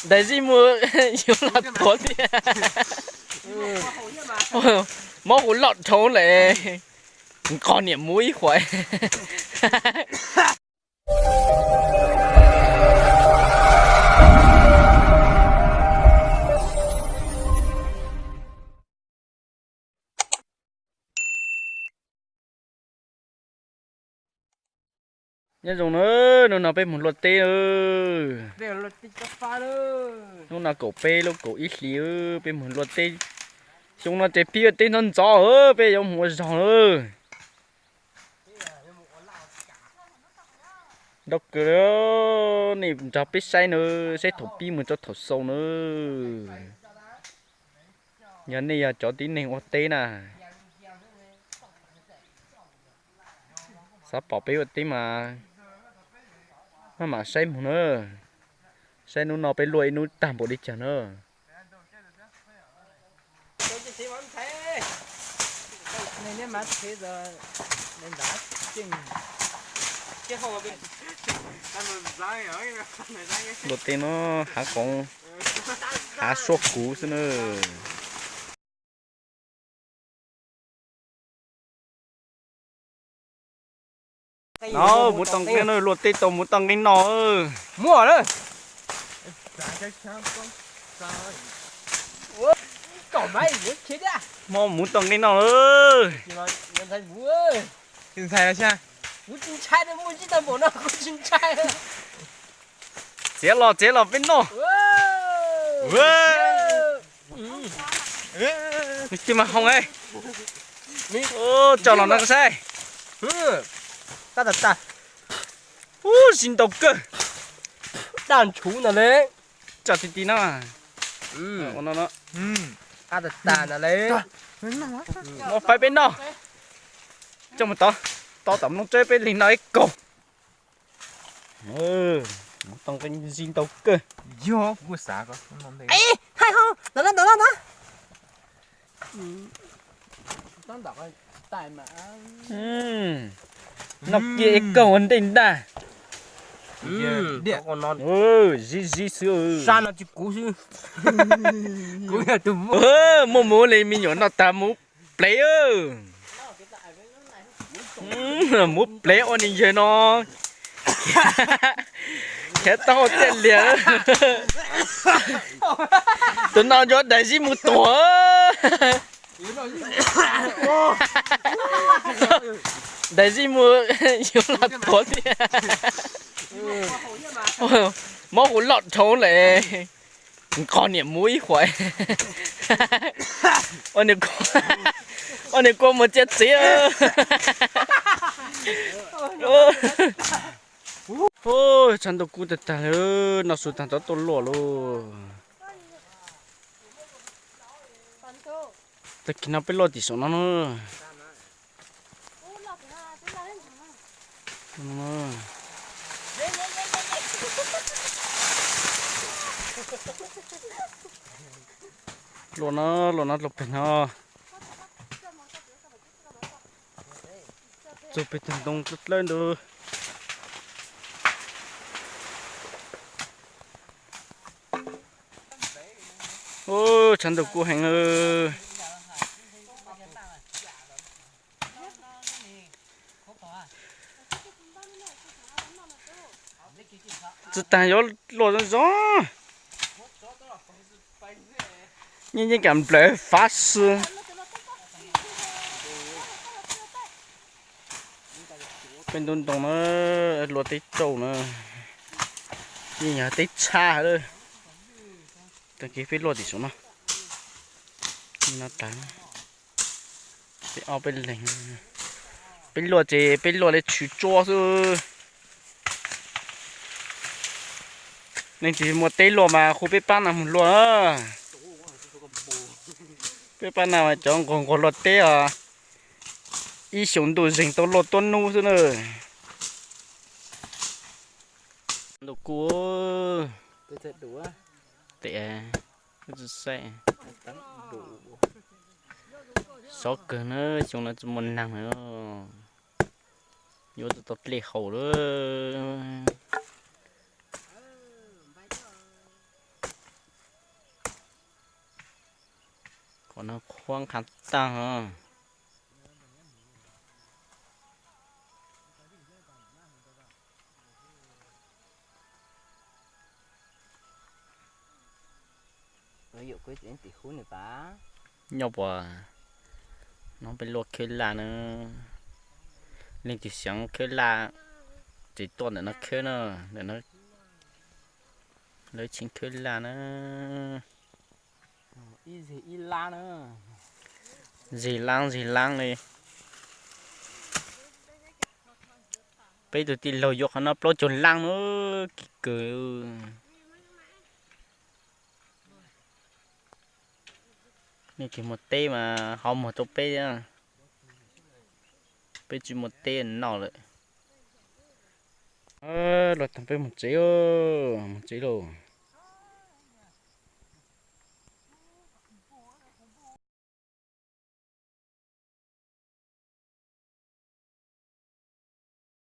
Daim zij mus yuav los tuav tiag. Mob kuv loj dhau lawm, nqos niam mus ib huam. Nyob zoo na, hnub no peb mus luaj teb. Hnub no kaum peb lub kaum ib hlis, peb mus luaj teb. Xyoo no ces pib ua teb ntxov ntxov, peb yuav mus ua zog lawm. Nrau kawg, nej nrog peb saib na, saib thaum pib mus txog thaum xaus na. Yog nej yog cov tib neeg ua teb na, xav pom peb ua teb mas maj mam saib mus na, saib hnub no peb luaj ib hnub tag npaum li cas na. Luaj teb no hav qoov, hav suab kuv xwb na. No, muab tau nqi no, luaj teb tau muab tau nqi no. Muaj lawm. Hmo muab tau nqi no lawm. Txiav los, txiav los peb noj. Cia mas hoo, tso los no koj saib. Ub, zis ntau kawg. Daj ntshuv no le. Tso ti ti no. Ua no no. Ua faib peb noj. Coj mus tov, tov tom mloog tseb peb lig no ib kaug. Tau nqi zis ntau kawg. Yog kuv xav ko. Hais ho, ntawm no, ntawm no ntag. Noj kiag ib kaug ua ntej ntag. Zib zib xwb. Sab no tsis kuv xwb. Kuv yog tus muaj. Muaj mus li me nyuam noj tag mus plev. Mus plev ua niag yawg no. Khiav taub hau tiaj lias. Tus no yuav daim zib mus tuag. Daim zib mus yuav los tuav tiag. Mob kuv loj dhau lawm, nqos niam mus ib huam. Ua niag kua mus txiav txiv. Tshav ntuj kub tag tag li, noj su tag tso tuaj luaj lauj. Tag kis no peb luaj tim saum no na. Luaj no, luaj no, luaj pem no. Txug pem tug ntoo dlawb ntawd. Tshav ntuj kub heev. Tsis tas yuav luaj zoo zoo. Yeej yeej kam nplawm fav xwb. Peb ntub ntoo na, luaj teb rauj na, yeej yog teb tshaj lawm. Tag kis peb luaj tim saum no, no tas. Peb ob peb leeg, peb luaj ces peb luaj li tshwm tsuab xwb. Leej twg muaj teb luaj mas hu peb pab no mus luaj. Peb pab no mas cov nquag nquag luaj teb os, ib xyoos ntuj zeeg tau luaj tuab nub xwb na. Ntuj kub, tes, sov kawg na, xyoo no tsis muaj neeg lawm, yuav tsis tau dlej haus lawm. Huab nqha tag. Nyob puas, no peb luaj khawb laj na. Leej twg xyav khawb laj, ces tuaj ntawm no khawb na, ntawm no lawv tseem khawb laj na. Zig lab zig lab li. Peb tug tij laug yuav qhov no plaub caug lab na, kawg. Nej tsis muaj teb mas ho muag rau peb, peb tsis muaj teb noj lawm. Los tag peb mus tsev, mus tsev lauj.